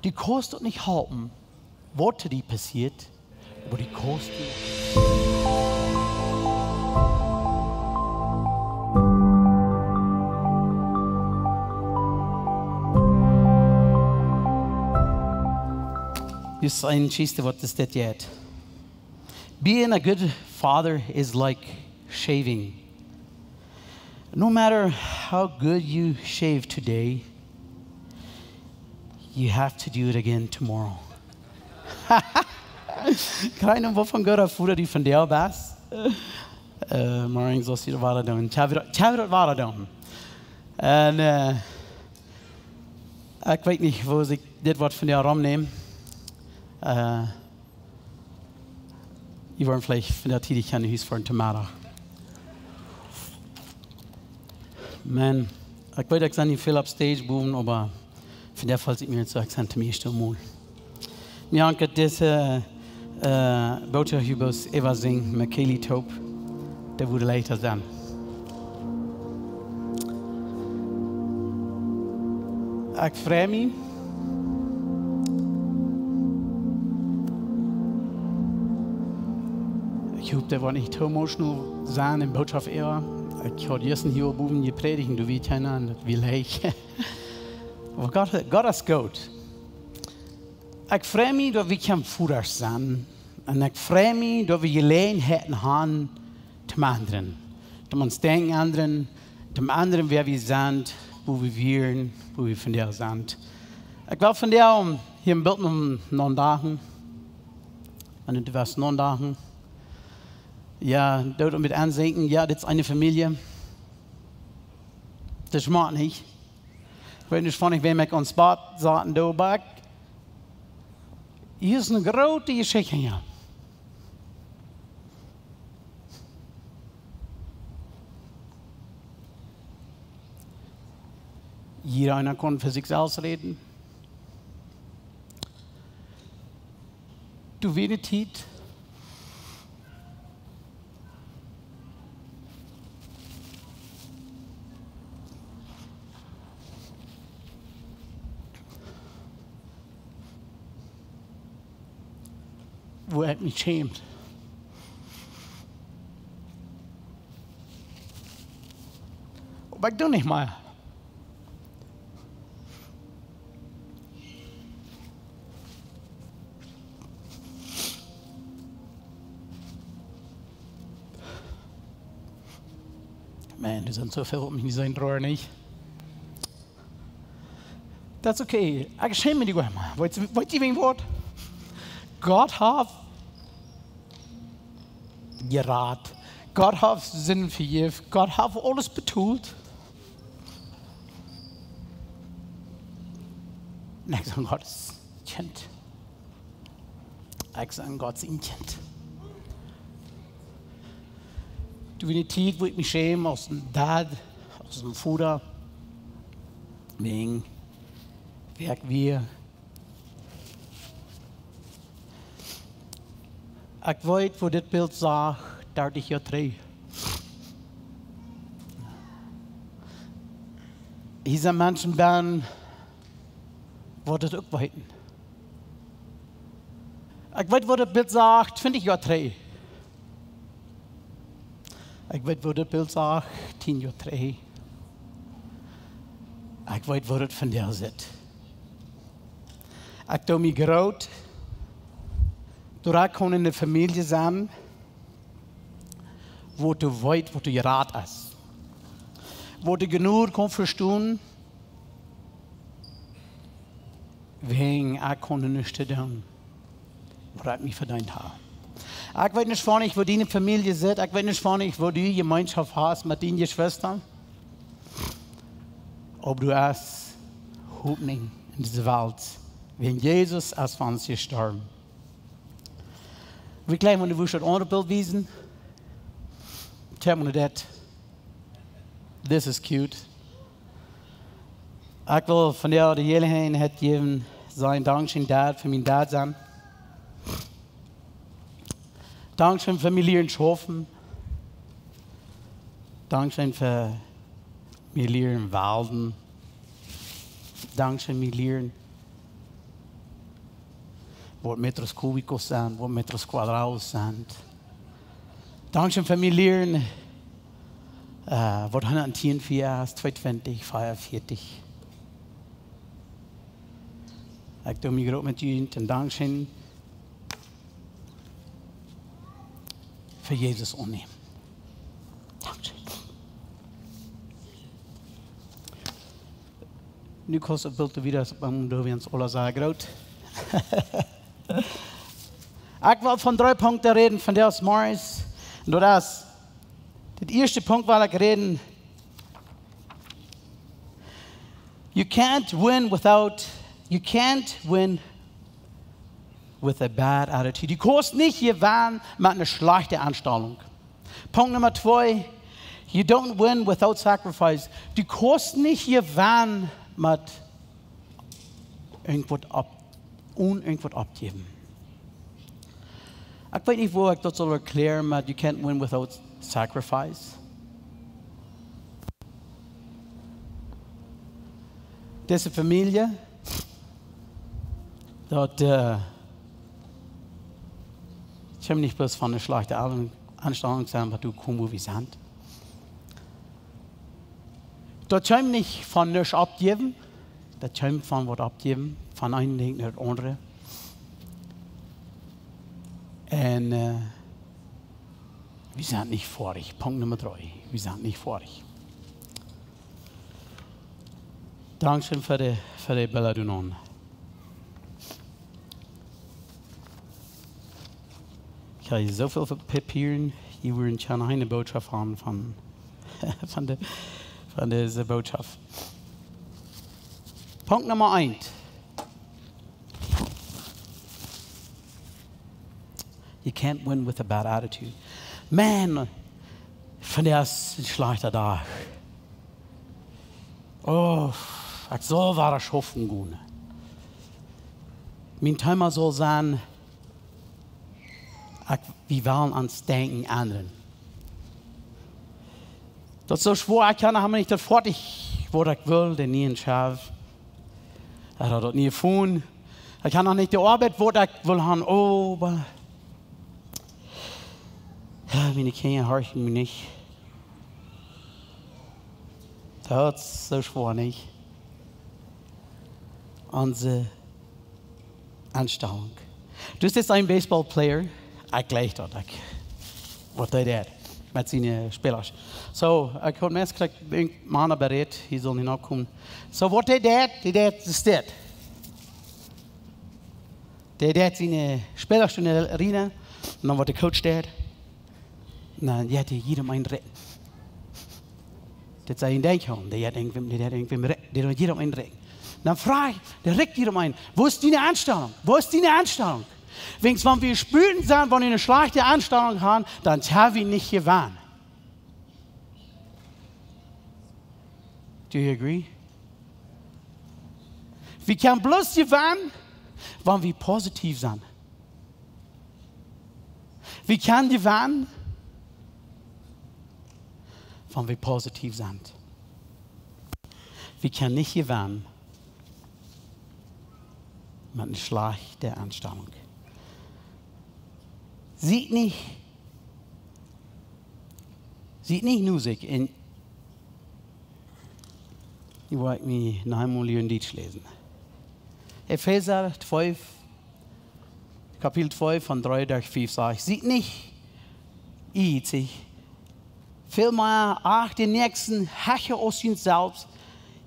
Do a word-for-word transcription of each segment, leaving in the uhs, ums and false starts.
Du kaust daut nich halpen, waut die passieet, oba du kaust die. Dit es eene Jeschicht, waut es dit jetzt? Being a good father is like shaving. No matter how good you shave today, you have to do it again tomorrow. Kjeen Ahnung, waut fa een gooda Voda du vondoag best. Äh, morjen saust du daut wada doonen. Tja, wie daut, tja, wie daut wada doonen. Un, äh, ekj weet nich, woo ekj dit Wuat vondoag romnäm. Äh, Jie woaren veleicht vondoag tiedich aun Hus foaren to Meddach. Maun, ekj weet, ekj sie nich väl opp stage bowen, oba vondoag felt sikj mie soo, ekj sie toom ieeschten Mol. Mie haft dise, äh, Bootschoft hia bloos äwa sien Michaeli toop. Daut wudd leichta sennen. Ekj frei mie. Ekj hop, daut woat nich too emotional sennen, de Bootschoft äwa. Ekj haud jistren hia bowen jeprädicht, doa wia kjeena, un daut wia leicht. Oba Gott, Gott es goot. Ekj frei mie, daut wie kjennen Vodasch sennen. Un ekj frei mie, daut wie Jeläajenheiten haben, toom endren. Toom ons Denkjen endren, toom endren, wäa wie sent, wua wie wieren, wua wie vondoag sent. Ekj well vondoag hia een Bilt no, nodachen. Un du woascht nodachen. Jo, doot met aunseenen. Jo, dit es eene Famielje. Daut schmakjt nich. Ekj weet nich, von wäm ekj aum Spott saut un doa bak. Hia es eene groote Jeschicht, jo. Jieda eena kaun fa sikj selfst räden. Doa wia eene Tiet, wua ekj mie schämd. Oba ekj doo nich mea. Maun, doa sent soo väl om mie sennen, traurig, nich? That's okay. Ekj schäm mie nich mea. Weetst, weetst du wäajen waut? Gott haft jerat. Gott haft Sind vejäft. Gott haft aules betolt. Un ekj sie Gott sien Kjint. Ekj sie Gott sien Kjint. Doa wia eene Tiet, wua ekj mie schämd aus een Dad, aus een Voda. Wäajen, wäa ekj wia. Ekj weet, woo dit Bilt sach, dartich Joa trigj. Hia sent Menschen bennen, waut daut uk weeten. Ekj weet, woo dit Bilt sach, twintich Joa trigj. Ekj weet, woo dit Bilt sach, tieen Joa trigj. Ekj weet, woo daut vondoag sitt. Ekj doo mie groot, doa kaun eene Famielje sennen, wua du weetst, wua du jerat best. Wua du jenuach kaust vestonen, wäajen ekj kaun nuscht doonen, waut ekj mie vedeent hab. Ekj weet nich, von wäa diene Famielje sitt, ekj weet nich, von wäa du Jemeenschoft hast met diene Jeschwista. Oba du hast Hopninj en dise Welt, wäajen Jesus es fa ons jestorwen. Wie kjikjen, wan du wurscht daut aundre Bilt wiesen. Kjikj mau no daut. This is cute. Ekj well vondoag de Jeläajenheit jäwen, sajen: Dankscheen, Dad, fa mien Dad sennen. Dankscheen fa mie lieren schaufen. Dankscheen fa mie lieren welden. Dankscheen mie lieren waut metros cúbicos sent, waut metros cuadrados sent. Dankscheen fa mie lieren, äh, waut hundattieen Phi es, tweehundatwintig, veeaunvieetich. Ekj doo mie groot met junt un dankscheen fa Jesus aunnämen. Dankscheen. Nu kost et Bilt wieda, dan doo wie ons aula sea groot. Ekj well von dree Punkten räden vondoag zemorjes. Un daut es, de ieeschte Punkt well ekj räden. You can't win without, you can't win with a bad attitude. Du kaust nich jewennen met eene schlajchte Enstalunk. Punkt Numma twee, you don't win without sacrifice. Du kaust nich jewennen met irjentwaut opp, onen irjentwaut opptojäwen. Ekj weet nich, woo ekj daut saul erkjläaren, but you can't win without sacrifice. Dise Famielje, daut, äh, kjeem nich bloos von eene schlajchte An-, Enstalunk sennen, waut doa kjeem, woo wie sent. Daut kjeem nich von nuscht oppjäwen, daut kjeem von waut oppjäwen, von een Dinkj no daut aundre. Un, äh, wie sent nich foadich. Punkt Numma dree. Wie sent nich foadich. Dankscheen fa de, fa de Bilda, du Noon. Ekj hab hia soo väl Papieren. Hia woaren kjeene eene Botschaft aun von, von de, von dise Botschaft. Punkt Numma eent. You can't win with a bad attitude. Man, vondoag es een schlajchta Dach. Oh, ekj saul wada schaufen gonen. Mien Thema saul sennen, ekj, wie wellen ons Denkjen endren. Daut es soo schwoa, ekj kaun noch emma nich daut foadich, waut ekj well, dän nieen Chef. Ooda daut niee Phone. Ekj hab noch nich de Oabeit, waut ekj well haben, oba, jo, miene Kjinja horchen mie nich. Daut es soo schwoa, nich? Onse Enstalunk. Du best een Baseball-Player. Ekj jleich daut, ekj, waut hee deed met siene Spelers. So, ekj haud meist jlikj Mana berät, hee saul nich nokomen. So, waut hee deed, hee deed, es dit. Hee deed siene Spelers en de Arena, un dan waut de Coach deed, dan, jo, dee jieda eenen rikjen. Daut es een Denkj, jo, dee haud irjentwäm, dee haud irjentwäm ri-, dee haud jieda eenen rikjen. Dan froag, dee rikjt jieda eenen: "Woo es diene Enstalunk? Woo es diene Enstalunk?" Wiels wan wie spälen sent, wan wie eene schlajchte Enstalunk haben, dan kjenn wie nich jewennen. Do you agree? Wie kjennen bloos jewennen, wan wie positiev sent. Wie kjennen jewennen, wan wie positiev sent. Wie kjennen nich jewennen met eene schlajchte Enstalunk. Siet nich, siet nich nusich un, ekj woa mie noch eemol hia en Dietsch läsen. Efeesa twee, Kapitel twee von dree derch fief sajcht: "Siet nich ieejsich, vielmehr acht dän Näakjsten hecha aus junt selfst.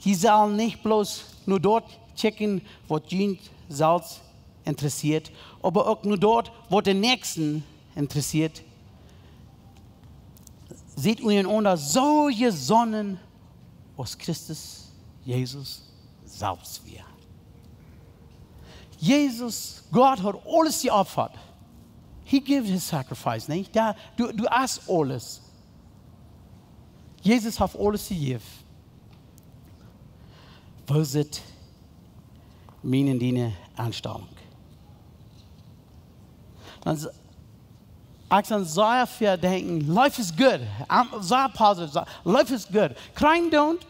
Jie sellen nich bloos no daut kjikjen, waut junt selfst interessieet, oba uk no daut, waut dän Näakjsten interessieet. Siet unjarenaunda soo jesonnen, aus Christus Jesus selfst wia." Jesus, Gott haud aules jeopfat. He gave his sacrifice, nich? Doa, du, du hast aules. Jesus haft aules jejäft. Woo sitt miene un diene Enstalunk? Dan s-, ekj saj sea väl denkjen, life is good. Am, sea positive, sea, life is good. Krank doont.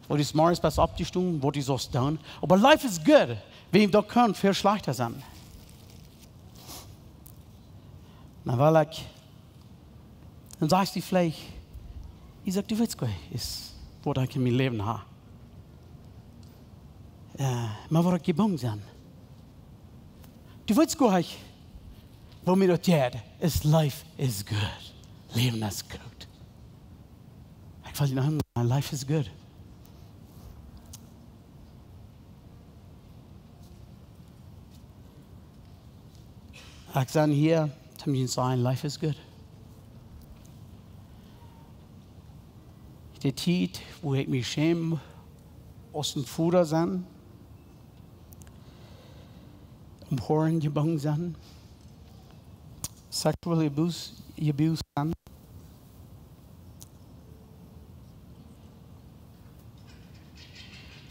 Woo du morjens best oppjestonen, waut du saust doonen. Oba life is good. Wäajen daut kaun väl schlajchta sennen. Dan well ekj, dan sajchst du veleicht, ekj saj, du weetst goanich, es waut ekj en mien Läwen hab. Jo, oba waut ekj jebungen sie. Du weetst goanich, woo mie daut jeit, es life is good. Läwen es goot. Ekj well die noch emol sajen, life is good. Ekj sie hia, om die to sajen, life is good. De Tiet, woo ekj mie schäm, aus een Voda sennen, om Hoaren jebungen sennen, sexual abuse, abuse sennen.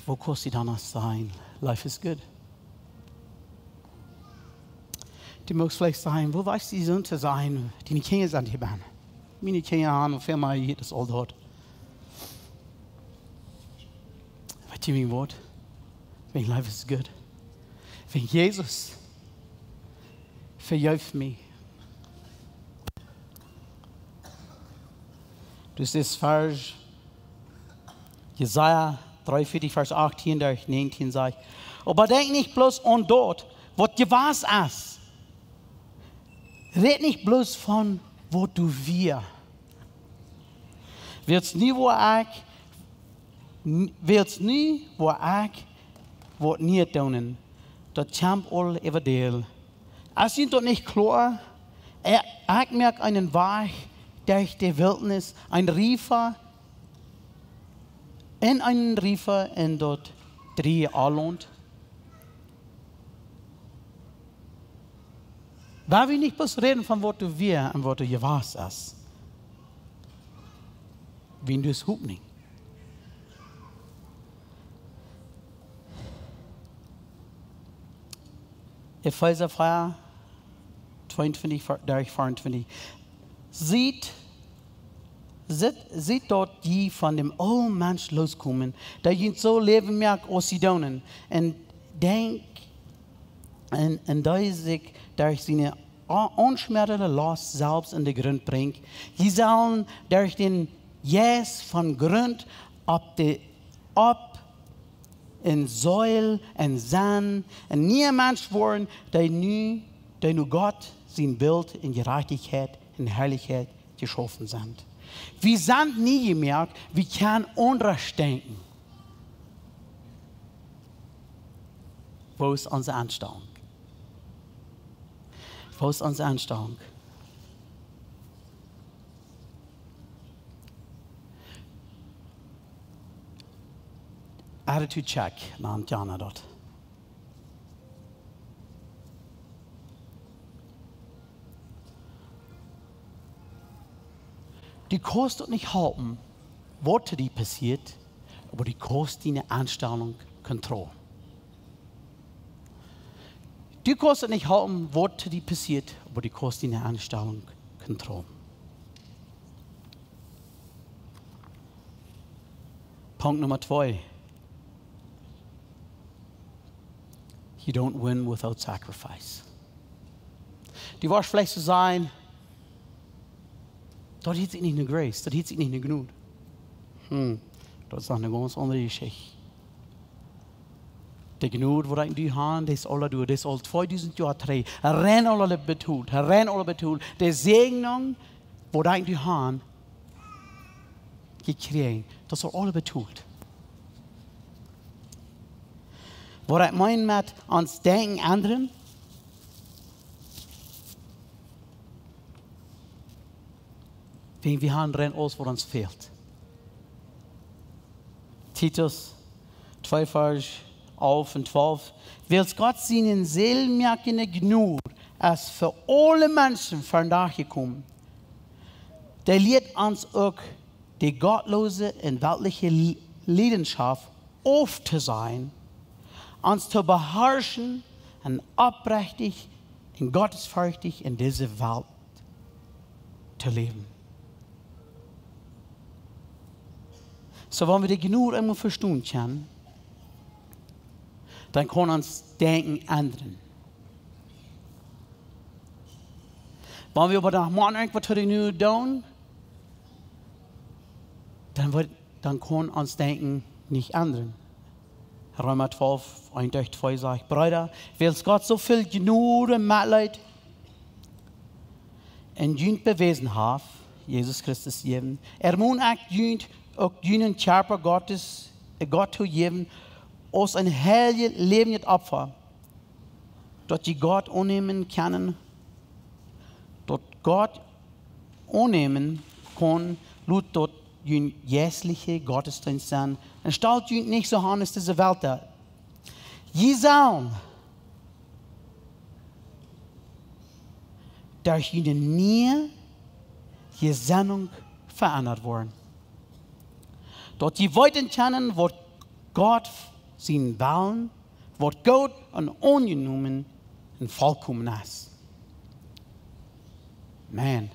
Woo kaust du dan noch sajen, life is good? Du motst veleicht sajen, woo weetst du, soo to sennen, diene Kjinja sent hia bennen. Miene Kjinja haben väl mea hia aus aul doa. Weetst du, mien Wuat? Wäajen life is good. Wäajen Jesus vejeef mie. Daut es Varsch, Jesaja dreeunvieetich, Varsch achtieen derch näajentieen sajcht: Oba denkj nich bloos aun daut, waut jewast es. Räd nich bloos von waut doa wia. Wiels nu woa ekj, wiels nu woa ekj waut Nieet doonen, daut kjemt aul äwadäl. Es junt daut nich kloa? Ekj, ekj moak eenen Wajch derch de Wiltnis, een Riefa, un eenen Riefa en daut drieeje Aulaunt. Wan wie nich bloos räden von waut doa wia un waut doa jewast es. Wie daut Hopninj. Efeesa vea, tweeuntwintich, derch veeauntwintich. Siet, siet, siet daut jie von däm oolen Mensch loskomen, dee junt soo läwen moakt aus Zidon, un denkjt, un, un dee sikj derch siene a-, aunschmäarende Lost selfst en de Grunt brinjt. Jie sellen derch dän Jeist von Grunt opp de, opp en Seel un Senn een niea Mensch woaren, dee nu, dee no Gott sien Bilt en Jerajchtichkjeit un Heilichkjeit jeschaufen sent. Wie sent nie jemoakt, wie kjennen aundasch denkjen. Woo es onse Enstalunk? Woo es onse Enstalunk? Attitude check, nant Jana daut. Du kaust daut nich halpen, waut to die passieet, oba du kaust diene Enstalunk kontrollen. Du kaust daut nich halpen, waut to die passieet, oba du kaust diene Enstalunk kontrollen. Punkt Numma twee. You don't win without sacrifice. Du woascht veleicht soo sajen, daut heet sikj nich no Grace, daut heet sikj nich no Jnod. Hm, daut es noch eene gaunz aundre Jeschicht. De Jnod, waut ekj nu ha, dee es aul doa, dee es aul tweedusent Joa trigj. Rein aul betolt, rein aul betolt. De Säajnunk, waut ekj nu ha, jekjräajen, daut es aul betolt. Waut ekj meen met ons Denkjen endren, wäajen wie haben rein aules, waut ons fält. Titus twee, Varsch alf un twalf. Wiels Gott siene seelmoakende Jnod es fa aule Menschen vondoag jekomen, dee lieet ons uk, de gottloose un weltliche L-, Leidenschaft auftosajen, ons to beharschen un oprechtich un gottesferchtich en dise Welt to läwen. Soo, wan wie de Jnod emol vestonen kjennen, dan kaun ons Denkjen endren. Wan wie oba noch mau irjentwaut to de Jnod doonen, dan woat, dan kaun ons Denkjen nich endren. Reema twalf, eent bat twee sajcht: Breeda, wiels Gott soo väl Jnod un Metleet en junt bewäsen haft, Jesus Christus jäwen, ermon ekj junt uk, junen Kjarpa Gott to jäwen aus een heiljet, läwendjet Opfa, daut jie Gott aunnämen kjennen, daut Gott aunnämen kaun. Lot daut jun jeistlicha Gottesdeenst sennen, un stalt junt nich soo aun aus dise Welt. Jie sellen derch june niee Jesennunk veendat woaren, daut jie weeten kjennen, waut Gott sien Wellen, waut goot un aunjenomen un volkomen es. Amen.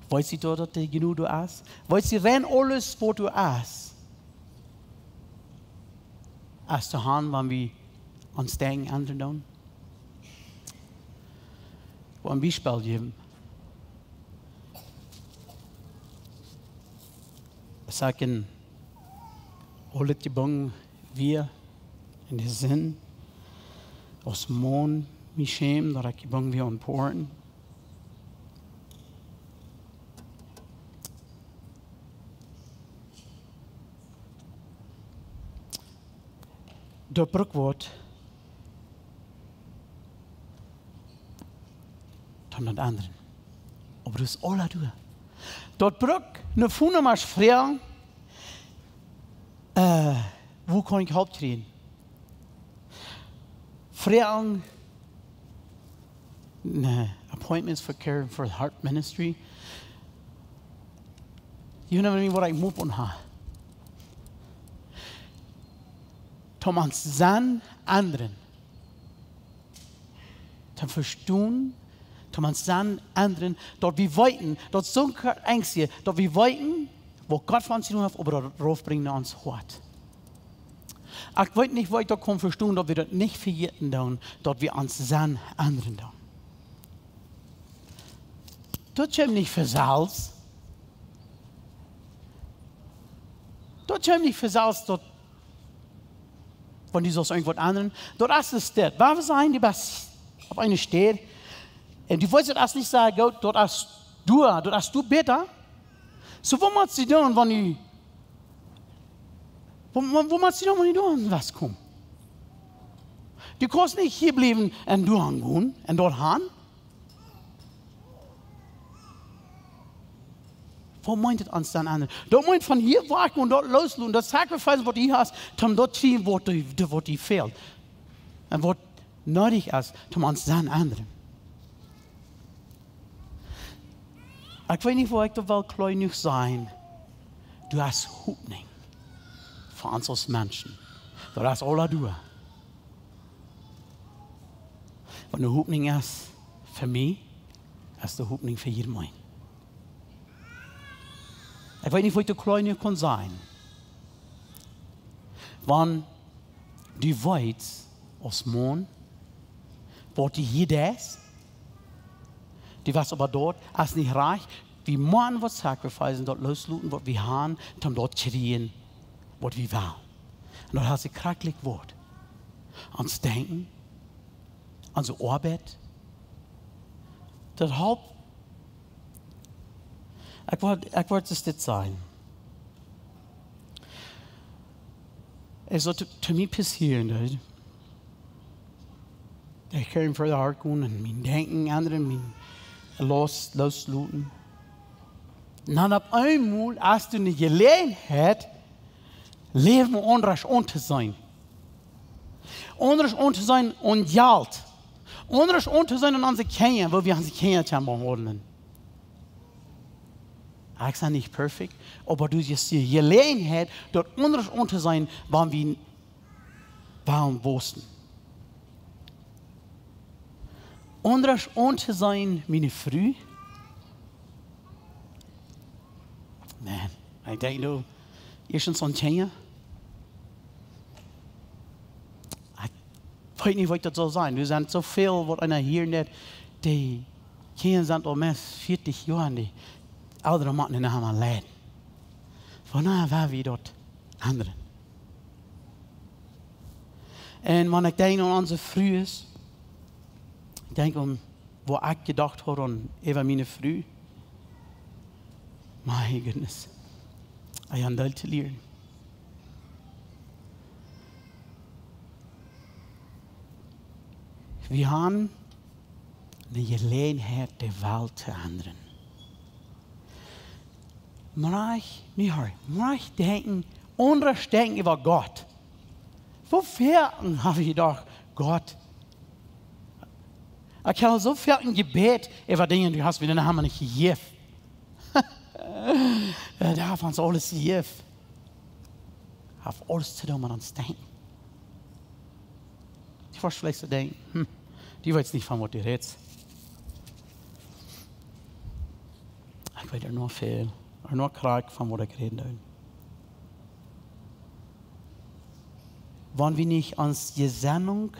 Weetst du daut, daut de Jnod doa es? Weetst du, rein aules, waut doa es, es to han, wan wie ons Denkjen endren doonen? Ekj well een Biespel jäwen. Aus ekj en Oajasch jebungen wia, en de Sind, aus Maun, mie schämd, daut ekj jebungen wia aun Porno. Daut brukt waut, dan daut endren. Oba daut es aula doa. Daut brukt ne Phone Numma froagen, äh, wua kaun ekj Help kjrieen? Froagen, ne, appointments for Care for the Heart Ministry. Jie weeten nich, waut ekj mop aun ha. Toom ons Senn endren. Toom vestonen, toom ons Senn endren, daut wie weeten, daut es soo een Enjst, daut wie weeten, waut Gott fa ons jedonen haft, oba daut raufbrinjen no ons Hoat. Ekj weet nich, woo ekj daut kaun vestonen, daut wie daut nich vejäten doonen, daut wie ons Senn endren doonen. Daut kjemt nich von selfst. Daut kjemt nich von selfst, daut, wan du saust irjentwaut endren. Daut es de Städ. Wua wie sent, du best opp eene Städ. Un du weetst, daut es nich soo goot, daut es doa, daut es doa bäta. Soo, waut motst du doonen, wan du, waut, waut, waut motst du doonen, wan du doa aun wajchkomen? Du kaust nich hia bliewen un doa aun gonen un doa han. Waut meent daut, ons Senn endren? Daut meent von hia wajch gonen, daut lossloten, daut sacrificen, waut du hast, toom daut kjrieen, waut die, waut die fält. Un waut needich es, toom ons Senn endren. Ekj weet nich, woo ekj daut well kloa jenuach sajen. Doa es Hopninj fa ons aus Menschen. Daut es aula doa. Wan doa Hopninj es fa mie, es doa Hopninj fa jieda eenen. Ekj weet nich, woo ekj daut kloa jenuach kaun sajen. Wan du weetst, aus Maun, waut du hia deist, du weetst oba, daut es nich rajcht, wie motten waut sacrificen, daut lossloten, waut wie han, toom daut kjrieen, waut wie wellen. Un daut es een schrakjlich Wuat. Ons Denkjen, onse Oabeit, daut halpt. Ekj woa, ekj woa daut dit sajen. Ekj sach daut to, to mie passieren, daut ekj kjeem ver de Heat gonen un mien Denkjen endren, mien Laust lossloten. Dan opp eemol hast du ne Jeläajenheit, Läwen aundasch auntoseenen. Aundasch auntoseenen un Jelt. Aundasch auntoseenen aun onse Kjinja, woo wie onse Kjinja kjennen behaundlen. Ekj sie nich perfekt, oba du hast de Jeläajenheit, daut aundasch auntoseenen, wan wie wellen wausen. Aundasch auntoseenen miene Fru. Maun, ekj denkj, du, Ieeschtens aun Kjinja. Ekj weet nich, waut ekj daut saul sajen. Doa sent soo väl, waut eena hia nich, dee Kjinja sent aul meist vieetich Joa un dee Elren motten an leiden. Von doa woa wie daut endren. Un wan ekj denkj aun onse Frues, ekj denkj aun, woo ekj jedocht haud aun äwa miene Fru. My goodness. Ekj hab een Deel to lieren. Wie haben eene Jeläajenheit, de Welt to endren. Mau ekj, nä, hia, mau ekj denkjen, aundasch denkjen äwa Gott. Woo foaken hab ekj jedocht, Gott, ekj hab soo foaken jebät äwa Dinja, du hast mie noch emma nich jejäft. Dee haft ons aules jejäft. Haft aules to doonen met ons denkjen. Dee woat veleicht soo denkjen, hm, dee weet nich, von waut dee rät. Ekj weet ea noch väl, ea noch krakjt von waut ekj räden doo. Wan wie nich onse Jesennunk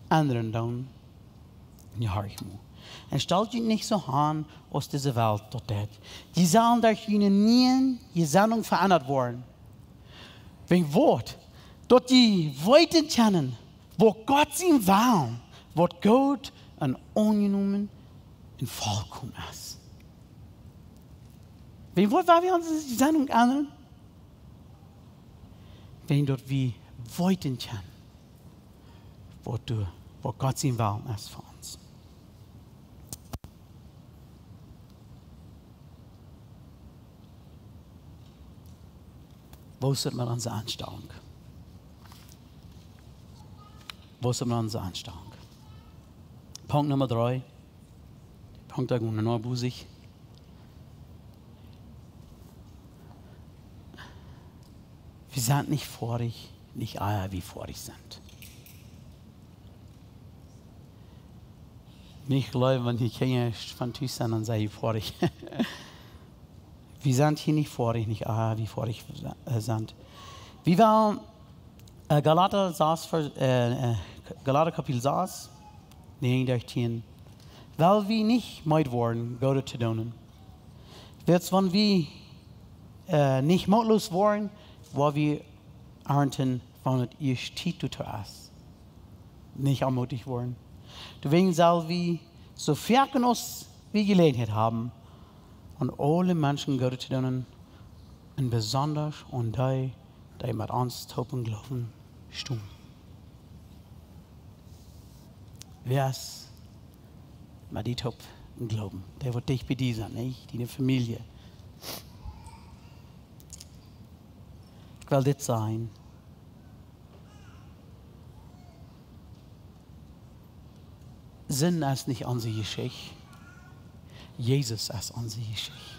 endren doonen, nä, hia, ekj mott. Un stalt junt nich soo aun aus dise Welt daut deit. Jie sellen derch june niee Jesennunk veendat woaren. Wäajen waut? Daut jie weeten kjennen, waut Gott sien Wellen, waut goot un aunjenomen un volkomen es. Wäajen waut woa wie onse Jesennunk endren? Wäajen daut wie weeten kjennen, waut du, waut Gott sien Wellen es fa ons. Woo es daut met onse Enstalunk? Woo es daut met onse Enstalunk? Punkt Numma dree. Punkt, doa gonen wie no bosich. Wie sent nich foadich, nich ea wie foadich sent. Nich jleewen, wan dee Kjinja von Tus sent, dan sent dee foadich. Wie sent hia nich foadich, nich ea wie foadich, äh, sent. Wie wellen, äh, Galata sas, Varsch, äh, äh, Galata Kapitel sas, näajen derch tieen. Well wie nich meed woaren, Goodet to doonen. Wiels wan wie, äh, nich mootloos woaren, woa wie arnten, wan et ieescht Tiet doatoo es. Nich aunmootich woaren. Doawäajen sell wie soo foaken aus wie Jeläajenheit haben, aun aule Menschen Goodet to doonen, un besondasch aun dee, dee met ons toop em Gloowen stonen. Wäa es met die toop em Gloowen? Dee waut dicht bie die sent, nich? Diene Famielje. Ekj well dit sajen. Sind es nich onse Jeschicht. Jesus es onse Jeschicht.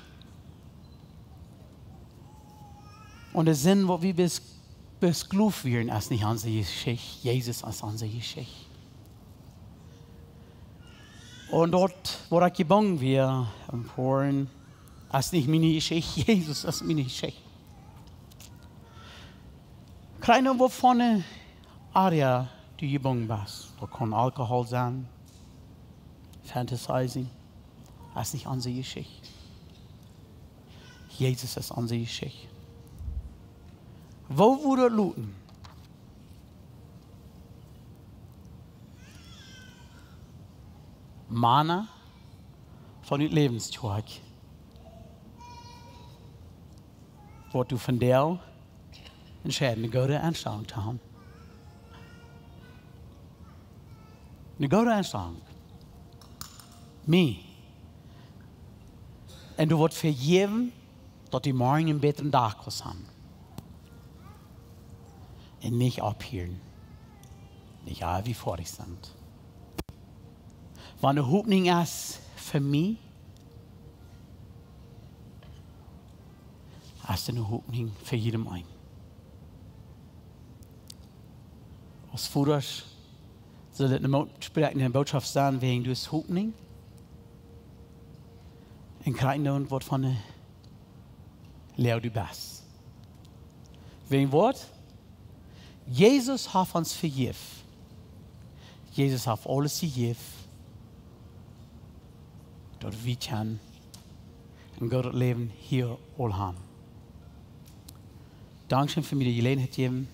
Un de Sind, waut wie bes-, besklooft wieren, es nich onse Jeschicht. Jesus es onse Jeschicht. Un daut, wua ekj jebungen wia, em Porn, es nich miene Jeschicht. Jesus es miene Jeschicht. Krakjt no waut fa eene Area du jebungen best. Daut kaun Alkohol sennen, fantasizing. Daut es nich onse Jeschicht. Jesus es onse Jeschicht. Woo wudd daut luden? Mana von daut Läwensjoa. Waut du von deel entscheiden, eene goode Enstalunk to haben. Eene goode Enstalunk. Mie. Un du woascht vejäwen, daut du morjen eenen bätren Dach kaust haben. Un nich opphieren. Nich ea wie foadich sent. Wan de Hopninj es fa mie, es doa eene Hopninj fa jiedem eenen. Aus Vodasch saul dit eene Mo-, Sproak, eene Bootschoft sennen, wäajen du hast Hopninj. Un kjrieen dan waut von de Läajen du best. Wäajen waut? Jesus haft ons vejäft. Jesus haft aules vejäft, daut wie kjennen een goodet Läwen hia aul haben. Dankscheen fa mie de Jeläajenheit jäwen.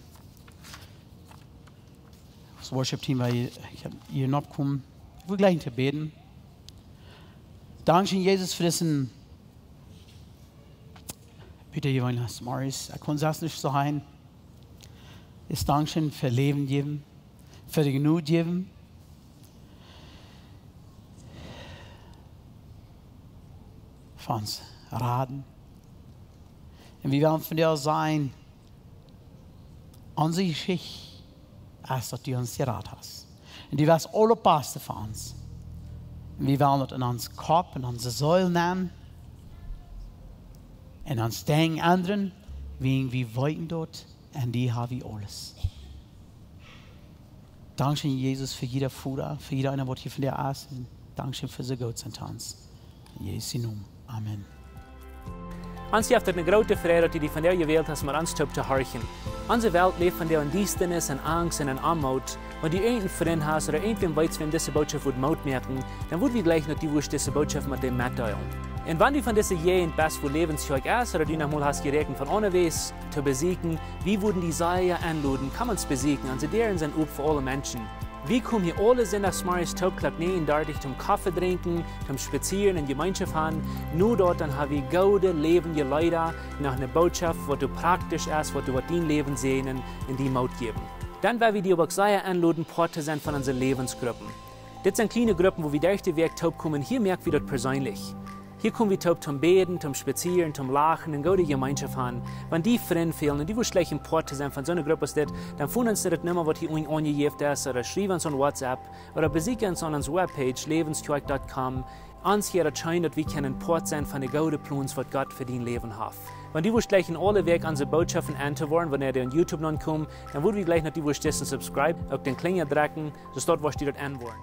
Daut Worship Team, ekj hab hia nopp komen. Wie woaren jlikj to bäden. Dankscheen, Jesus, fa disen, bitte, Johannes Morris, ekj kunn selfst nich soo sennen. Es Dankscheen fa Läwen jäwen, fa de Jnod jäwen, fa ons raden. Un wie wellen vondoag sajen, onse Jeschicht es, daut du ons jerat hast. Un du wieescht aule Baste fa ons. Un wie wellen daut en ons Kopp, en onse Seel nämen, en ons Denkjen endren, wäajen wie weeten daut, en die ha wie aules. Dankscheen, Jesus, fa jieda Voda, fa jieda eena, waut hia vondoag es. Un dankscheen fa soo goot sennen to ons. En Jesu Nomen. Amen. Ons jeft et eene groote Freid, daut du die vondoag jewält hast, met ons toop to horchen. Onse Welt läft vondoag en Diestanis, en Angst un en Oamoot. Wan du irjent een Frint hast ooda irjentwäm weetst, wäm dise Botschaft wudd Moot moaken, dan wudd wie jleichen, daut du wurscht dise Botschaft met däm metdeelen. Un wan du von dise Jäajent best, wua Läwens Kjoakj es, ooda du noch mol hast jeräakjent von aundawäajes to besieekjen, wie wudden die sea enloden, komm ons besieekjen. Onse Däaren sent op fa aule Menschen. Wie komen hia aule Sindachsmorjes toop Klock näajen dartich toom Koffe drinkjen, toom spazieren un Jemeenschoft haben. Nu doa, dan ha wie goode läwendje Leeda, noch eene Botschaft, waut doa praktisch es, waut doa woat dien Läwen säajnen un die Moot jäwen. Dan well wie die uk sea enloden, Poat to sennen von onse Läwensgruppen. Dit sent kjliene Gruppen, wua wie derch de Wäakj toop komen. Hia moak wie daut perseenlich. Hia kom wie toop toom bäden, toom spazieren, toom lachen un goode Jemeenschoft haben. Wan die Frind fälen un du wurscht jleichen Poat to sennen von soone Grupp aus dit, dan foon ons no de Numma, waut hia unjen aunjejäft es, ooda schriew ons aun WhatsApp, ooda besieekj ons aun onse Webpage, läwenskjoakj dot com. Ons wudd et scheen, daut wie kjennen Poat sennen von de goode Plons, waut Gott fa dien Läwen haft. Wan du wurscht jleichen aule Wäakj onse Botschaften auntohieren, wan dee aun YouTube nopp komen, dan wudd wie jleichen, daut du wurscht dissen subscribe, uk dän Klinja drekjen, soo daut wurscht du daut aunhieren.